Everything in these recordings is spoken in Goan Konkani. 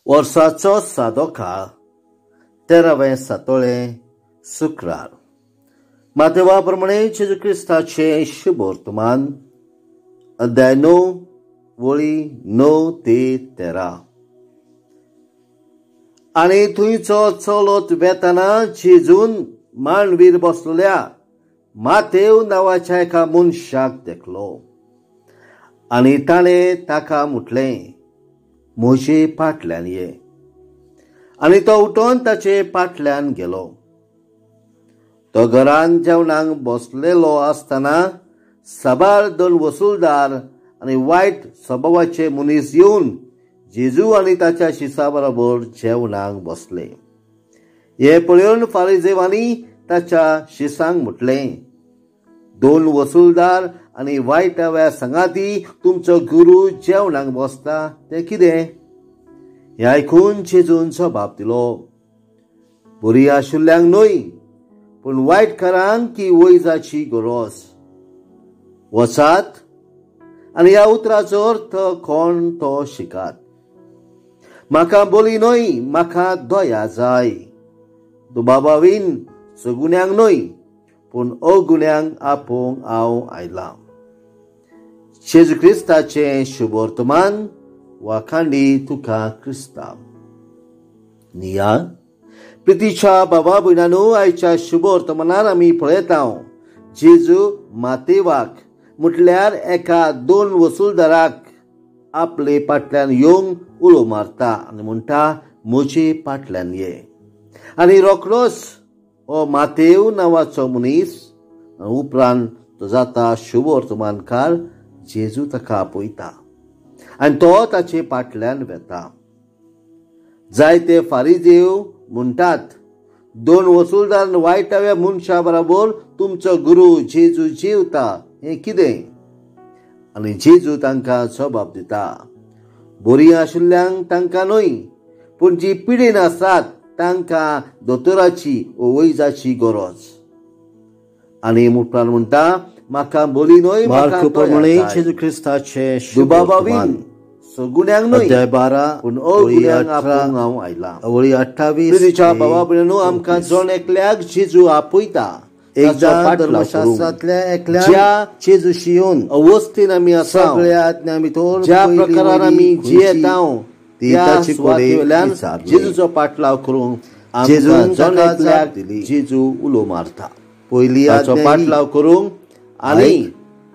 वर्साचो सादो काळ 13वें सातोळें शुक्रार. मातेवा प्रमाणे जेजू क्रिस्ताचें शुभवर्तमान अध्याय 9 वळी 9 ते 13. आनी थंयचो चलत वेतना जेजून मांडवीर बसलेल्या मातेव नांवाच्या एका मनशाक देखलो आनी ताणें ताका म्हटलें, म्हजे फाटल्यान ये. आनी तो उठून ताचे फाटल्यान गेलो. तो घरान जेवणाक बसलेलो आसतना साबार दोन वसुलदार आनी वायट स्वभावाचे मनीस येवन जेजू आनी ताच्या शिसा बरोबर जेवणाक बसले. हे पळोवन फारिजेवांनी ताच्या शिसांक म्हटलें, दोन वसुलदार आनी वायटाव्या संगाती तुमचो गुरू जेवणाक बसता तें कितें? हें आयकून जेजून जबाब दिलो, बरी आशिल्ल्यांक न्हय पूण वायटकारांक की वैजाची गरज. वचात आनी ह्या उतराचो अर्थ कोण तो शिकात. म्हाका बोली न्हय, म्हाका दया जाय. दुबावावीन सगुण्यांक न्हय पूण अगुण्यांक आपोवंक हांव आयलां. जेजू क्रिस्ताचें शुभवर्तमान. वाखांडी तुका क्रिस्ता. निया प्रितीच्या बाबा भयणांनो, आयच्या शुभवर्तमानान आमी पळयता जेजू मातेवाक म्हटल्यार एका दोन वसुलदाराक आपले फाटल्यान येवंक उलो मारता आनी म्हणटा, म्हजे फाटल्यान ये. आनी रोखडोच हो मातेव नांवाचो मनीस उपरांत तो जाता शुभवर्तमानकार. जेजू ताका आपयता आनी तो ताचे फाटल्यान वेता. जायते फारिजेव म्हणटात, दोन वसुलदार वायटाव्या मनशा बरोबर तुमचो गुरू जेजू जेवता हें कितें? आनी जेजू तांकां जबाब दिता, बरी आशिल्ल्यांक तांकां न्हय पूण जी पिडेन आसात तांकां दोतोराची वो वैजाची गरज. आनी उपरांत म्हणटा, म्हाका बोली न्हय, जेजू क्रिस्ताचें दुबावावीन सगुण्यांक न्हय 12 पूण अगुण्यांक आपोवंक हांव आयलां. वळी 28. प्रितीच्या बाबा भयणांनो, आमकां जण एकल्याक जेजू आपयता. एकदां धर्मशास्त्रांतल्या एकल्यान जेजूशी येवन अवस्थेन आमी आसा, सगळ्या आज्ञा भितर ज्या प्रकारान आमी जियेता त्या सुवातेवेल्यान जेजूचो पाटलाव करूंक जेजून जण एकल्याक दिली. जेजू उलो मारता पयली ताचो पाटलाव करूंक आनी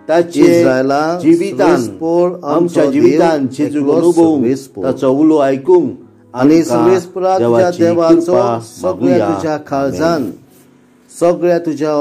ताचे जिवितान आमच्या जिवितान जेजूक अनुभवूंक, ताचो उलो आयकूंक आनी सर्वेस्परा तुज्या देवाचो सगळ्या तुज्या काळजान, सगळ्या तुज्या